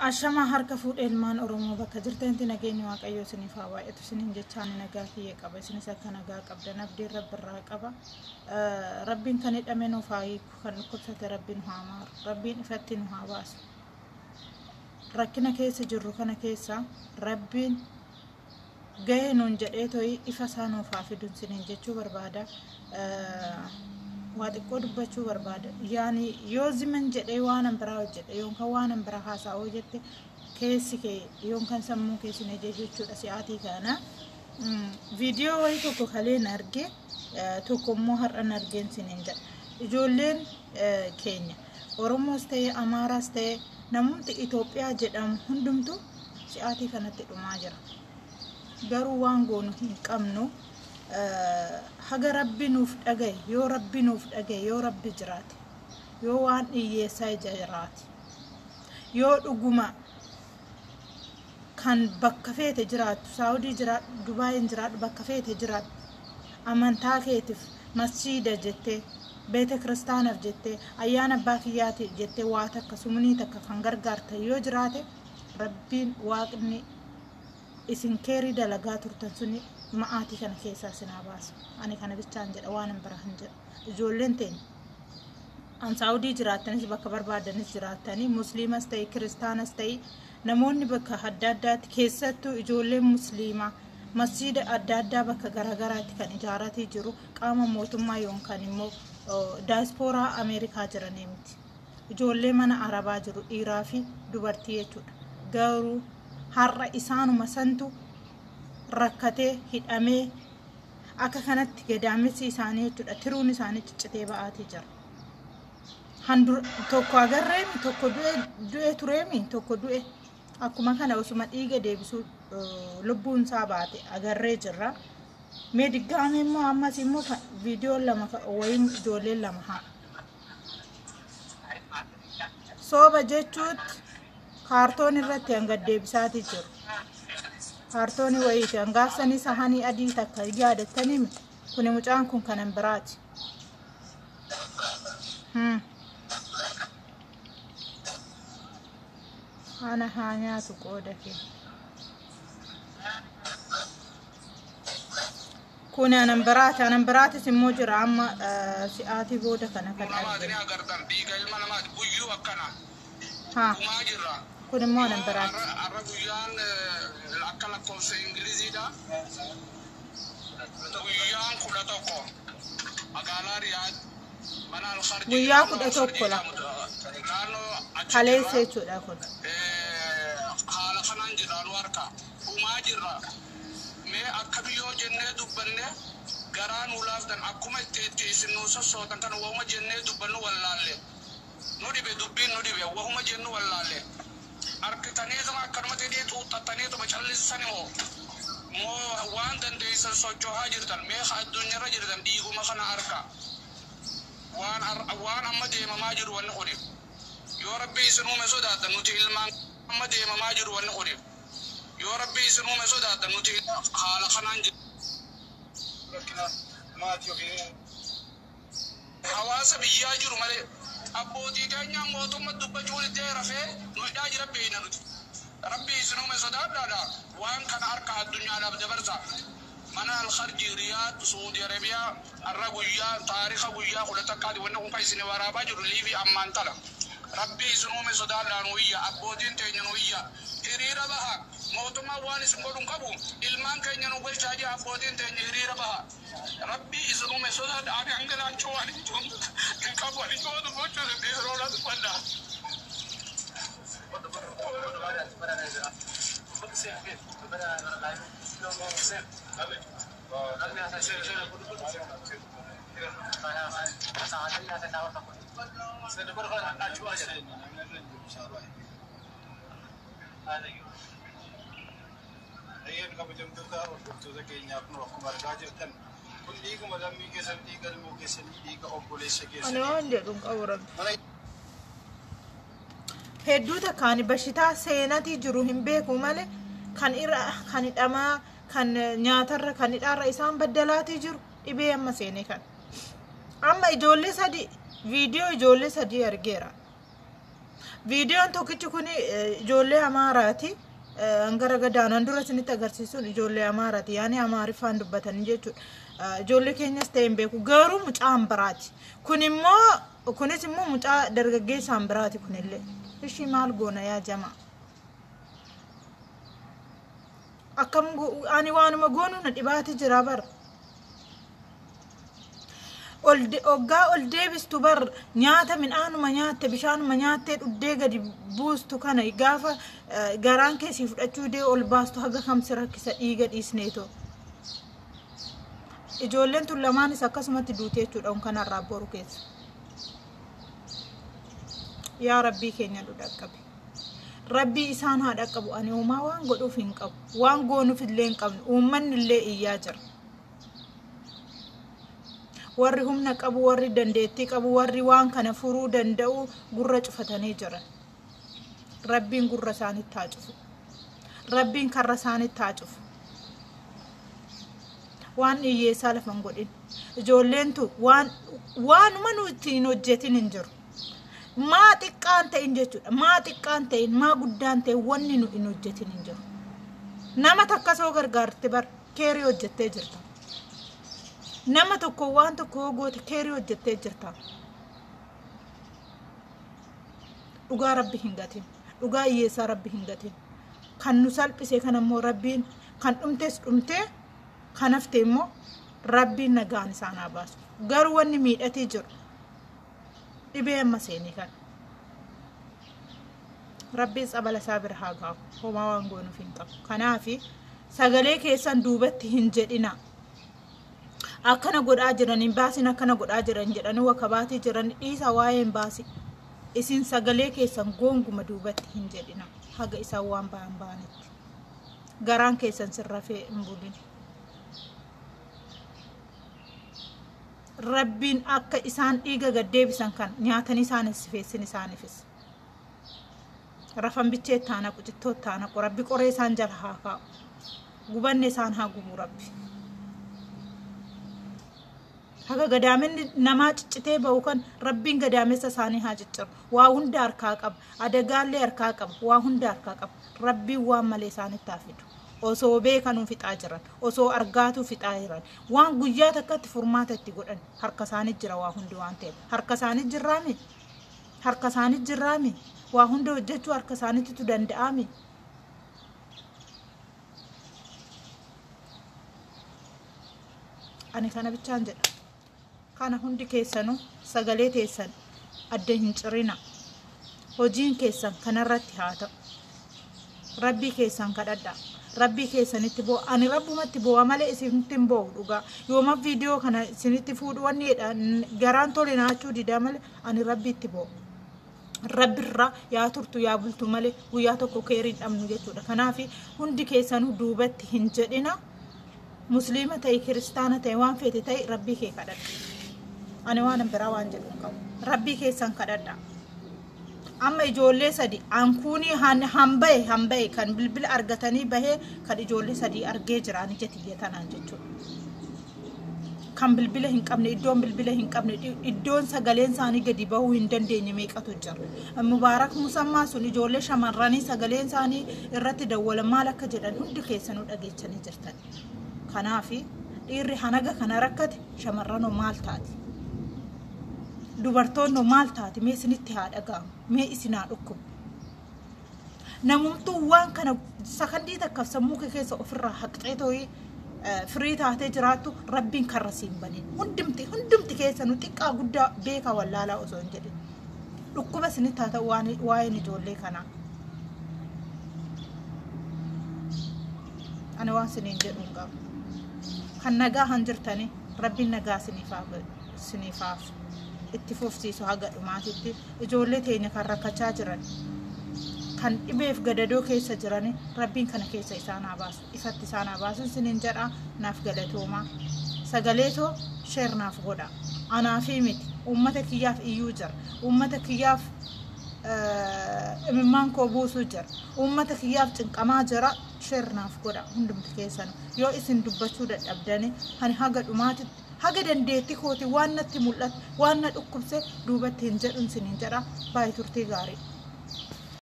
Ashamaa harka fuudhee ilmaan Oromoo bakka jirtanitti nageenyi Waaqayyoo isiniif haa baay'atu isiniin jechaan nagaa kiyya qaba isinis akka nagaa qabdan abdiin Rabbirraa qaba. Rabbiin kan hidhame nuuf haa hiiku kan dhukkubsate Rabbi nu haa maaru Rabbiin ifatti nu haa baasu. Rakkina keessa jirru kana keessa Rabbiin gahee nuun jedhee to'ii ifa isaa nuuf haa fidu isiniin jechuu barbaada. Waa xiqqoo dubbachuu barbaada. Yaani yoo ziman jedhee waan biraa hojjedhe yookaan waan biraa haasa'oo jette keessi kee yookaan sammuu keessi na jechuudha si'aatii kana. Viidiyoo wayii tokko kaleen arge tokko immoo har'an argeen isiniin jedha. Ijoolleen keenya Oromoos ta'e Amaaraas ta'e namoonni Itoophiyaa jedhamu hundumtu si'aatii kanatti dhumaa jira. Garuu waan goonu hin qabnu. Haga Rabbi nuuf dhagaye yoo Rabbi nuuf dhagaye yoo Rabbi jiraate yoo waan dhiyyeessaa ija jiraate yoo dhuguma kan bakka feete jiraattu Saawudii jiraadhu Dubaayin jiraadhu bakka feete jiraadhu amantaa keetiif masjiida jettee beete kiristaanaaf jettee ayyaana abbaa kiyyaati jettee waa takka sumunii takka kan gargaartan yoo jiraate Rabbiin waaqni isin keerii dalagaa turtan suni ma'aatii kana keessaa isin haa baasu. Ani kana bichaan jedha waan hin biraa hin jedhu. Ijoolleen teenya an Saawudii jiraattanis bakka barbaadanis jiraattanii musliimas ta'e kiristaanas ta'e namoonni bakka adda addaatti keessattuu ijoolleen musliimaa masjiida adda addaa bakka garaagaraatti kan ijaaratii jiru qaama mootummaa yookaan immoo daayispooraa Ameerikaa jiranii miti. Ijoollee mana Arabaa jiru dhiiraa fi dubartii jechuudha. Garuu har'a isaanuma santu rakkatee hidhamee akka kanatti gadaamessi isaanii jechuudha tiruun isaanii ciccitee ba'aatii jira. Tokko agarreemi tokko du'e tureemi tokko du'e akkuma kana osuma dhiiga deebisuu lubbuun isaa baate agarree jirra. Mee diggaame immoo ammas immoo viidiyoon lama wayii ijoolleen lama haa. Sooba jechuutti kaartoon irratti hanga deebisaatii jiru. Kaartoonii wayiiti hangaafsanii sahanii adii takka yaadattanii kuni mucaan kun kanan biraati. Ana haa nyaatu qooda kee. Kun anan biraati. Anan biraatis immoo jira amma si'aatii booda kana kan arginu. Kun immoo anan biraati. Har'a guyyaan akka lakkoofsa Ingiliziidha. Guyyaan 11 magaalaa Riyaad mana Alkharjii. Guyyaa 11 la. Kaleessa jechuudha kun. Haala kanaan jirra nu harka. Dhumaa jirra. Mee akka biyyoo jennee dubbanne garaa nu laaftan akkuma itti isin nu sossootan kan wahuma jennee dubbannu wallaalle. Nu dhibe dubbiin nu dhibe wahuma jennu wallaalle. Harkitaniituma akkanumatti hidhii xuuxxattaniituma callisani moo moo waan dandeessan socho'aa jirtan mee addunyaarra jirtan dhiiguma kana harka. Waan amma deemamaa jiru wanni kuni. Yoo Rabbi isin uume sodaattan nuti ilmaan amma deemamaa jiru wanni kuni. Yoo Rabbi isin uume sodaattan nuti haala kanaan jiru. Hawaasa biyyaa jiru malee abbootii keenya mootummaa dubbachuun itti rafee nu hidhaa jira beeyna nuti. Rabbi isin uume sodaadhaadha waan kana harka addunyaadhaaf dabarsa. Mana Alkharjii Riyaad Suudi Arabiyaa har'a guyyaa taarika guyyaa 11 wanni kun kan isin waraabaa jiru liivii ammaan tana. Rabbi isin uume sodaadhaa nu iyya abbootiin teenya nu iyya hiriira baha mootummaan waan isin godhu hin qabu ilmaan keenya nu galchaa jira abbootiin teenya hiriira baha. Rabbi isin uume sodaadhaa ani hangalaachuu waan hin qabu ani yoo dubbachuu dhiisuu dubbadha. Ayyeen kabajamtoota hordoftoota keenyaaf nu akkuma argaa jirtan kun dhiiguma lammii keessan dhiiga ilmoo keessanii dhiiga obboleessa Ani keessanii. waan jedhu hin qabu Rabbi. Hedduu takkaan bashitaa seenatii jiru hin beeku malee kan irra kan hidhamaa kan nyaatarra kan hidhaarra isaan baddalaatii jiru dhibee amma seenee kan. Amma ijoollee sadi viidiyoo ijoollee sadii argeera. Viidiyoon tokkichi kun ijoollee Amaaraati. Hangara gadaanaan dura isinitti agarsiisuun ijoollee Amaaraati. Yaani Amaariffaan dubbatanii jechuudha. Ijoollee keenyas ta'e hin beeku. Garuu mucaan biraati. Kun immoo kunis immoo mucaa dargaggeessaan biraati kunillee. Ishii maal goona yaa jamaa? Akkam ani waanuma goonu na dhibaati jira bara. Oggaa ol deebistu bar nyaata midhaanuma nyaatte, bishaanuma nyaattee dhuddee gadi buustu kana gaafa garaan keessii fudhachuu dee ol baastu haga kamsi rakkisa dhiiga dhiisneetoo. Ijoolleen tun lamaanis akkasumatti duute jechuudha kanarraa boru keessa. Yaa Rabbii keenya nu dhaqqabe. Rabbii isaan haa dhaqqabu. Ani uumaa waan godhuuf hin qabu. Waan goonuuf illee hin qabnu. Uummanni illee iyyaa jira. Warri humna qabu, warri dandeettii qabu, warri waan kana furuu danda'u gurra cufatanii jiran. Rabbiin gurra isaanitti haa cufu. Rabbiin karra isaanitti haa cufu. Waan hiyyeessaa lafa hin godhin. Ijoolleen tun waan waanuma nu ittiin hojjetin hin jiru. Maa xiqqaan ta'in jechuudha. Maa xiqqaan ta'in, maa guddaan ta'in wanni nu hin hojjetin hin jiru. Nama takka soo gargaarte bar keerii hojjettee jirta. Nama tokko waan tokko yoo goote keerii hojjettee jirta. Dhugaa Rabbi hin gatin. Dhugaa hiyyeessaa Rabbi hin gatin. Kan nu salphise kan ammoo Rabbiin kan dhumtes dhumtee kan hafte immoo Rabbiin nagaan isaan haa baasu. Garuu wanni miidhatee jiru dhibee amma seenee kana. Rabbiin tsabala isaa bira haa ga'u. Homaa waan goonuuf hin qabu. Kanaafi sagalee keessan duubatti hin jedhina. Akkana godhaa jiran hin baasin, akkana godhaa jiran jedhanii wakabaatii jiran dhiisa, waa'ee hin baasi. Isin sagalee keessan goonguma duubatti hin jedhina. Haga isaan waan ba'an ba'anitti. Garaan keessan sirrafee hin bulin. Rabbiin akka isaan dhiiga gad deebisan kan nyaatanii isaanis sifeessin isaaniifis. Rafan bichee taana qucittoo taana Rabbi qoree isaan jala haa kaa'u. Gubanne isaan haa gubu Rabbi. Haga gadaaminni namaa ciccitee ba'u kan Rabbiin gadaamessa isaanii haa cicciru. Waa hunda harkaa qaba. Adagaallee harkaa qaba. Waa hunda harkaa qaba. Rabbiin waan malee isaanitti haa fidu. Osoo beekanuu fixaa jiran. Osoo argaatuu fixaa jiran. Waan guyyaa takkatti furmaata itti godhan harka isaanii jira waa hundi waan ta'eef. Harka isaanii jirraami. Harka isaanii jirraami. Waa hunda hojjechuu harka isaaniitu danda'ami. Ani kana bichaan jedha. Kana hundi keessanuu sagalee teessan adda hin cirina. Hojiin keessan kanarratti haa ta'u. Rabbii keessan kadhadhaa. Rabbii keessanitti boo'a. Ani rabbumatti boo'a malee isinitti hin boo'u dhugaa. Yooma viidiyoo kana isinitti fuudhu wanni jedha garaan tole naachuu didaa malee ani rabbiitti boo'a. Rabbirraa yaa turtu yaa bultu malee guyyaa tokko keerii hin dhabnu jechuudha. Kanaaf hundi keessanuu duubatti hin jedhina. Musliima ta'e kiristaana ta'e waan feete ta'e rabbii kee kadhadha. Ani waan biraa waan jedhu hin qabu. Rabbii keessan kadhadha. Amma ijoollee sadi ankuunii hambaye kan bilbila argatanii bahee kan ijoollee sadii argee jiraan ija tiyya tanaan jechuudha. Kan bilbila hin qabne, iddoon bilbila hin qabne, iddoon sagaleen isaanii gadi bahuu hin dandeenye meeqatu jira. Mubaarak Musammaa sun ijoollee shamarranii sagaleen isaanii irratti dawwala maal akka jedhan hundi keessanuu dhageechanii jirtan. Kanaafi dhiirri hanaga kana rakkate shamarranoo maal taati? Dubartoonnoo maal taati? Mee isinitti haa dhaga'amu. Mee isin haa dhukkubu. Namumtuu waan kana sakandii takkaaf sammuu kee keessa ofirraa haqxee too'ii firii taatee jiraattu Rabbiin karra siin banin. Hundumti keessanuu xiqqaa guddaa beekaa wallaalaa osoo hin jedhin. Dhukkuba isinitti haa ta'u waa'een ijoollee kanaa. Ani waan isiniin jedhu hin qabu. Kan nagaa han jirtanii Rabbiin nagaa isiniif itti fufsiisu haga dhumaatitti. Ijoollee teenya kan rakkachaa jiran, kan dhibeef gadadoo keessa jiran Rabbiin kana keessa isaan haa baasu. Ifatti isaan haa baasu isiniin jedha. Naaf galatoomaa. Sagalee too sheer naaf godha. Anaafii miti. Uummata kiyyaaf iyyuu jira. Uummata kiyyaaf imimmaan koo buusuu jira. Uummata kiyyaaf cinqamaa jira. Sheer naaf godha hundumti keessanuu. Yoo isin dubbachuu dadhabdanii ani haga dhumaatitti haga dandeettii kooti waan natti mul'atu waan na dhukkubse duubatti hin jedhu isiniin jedha. Baay'ee turtii gaarii.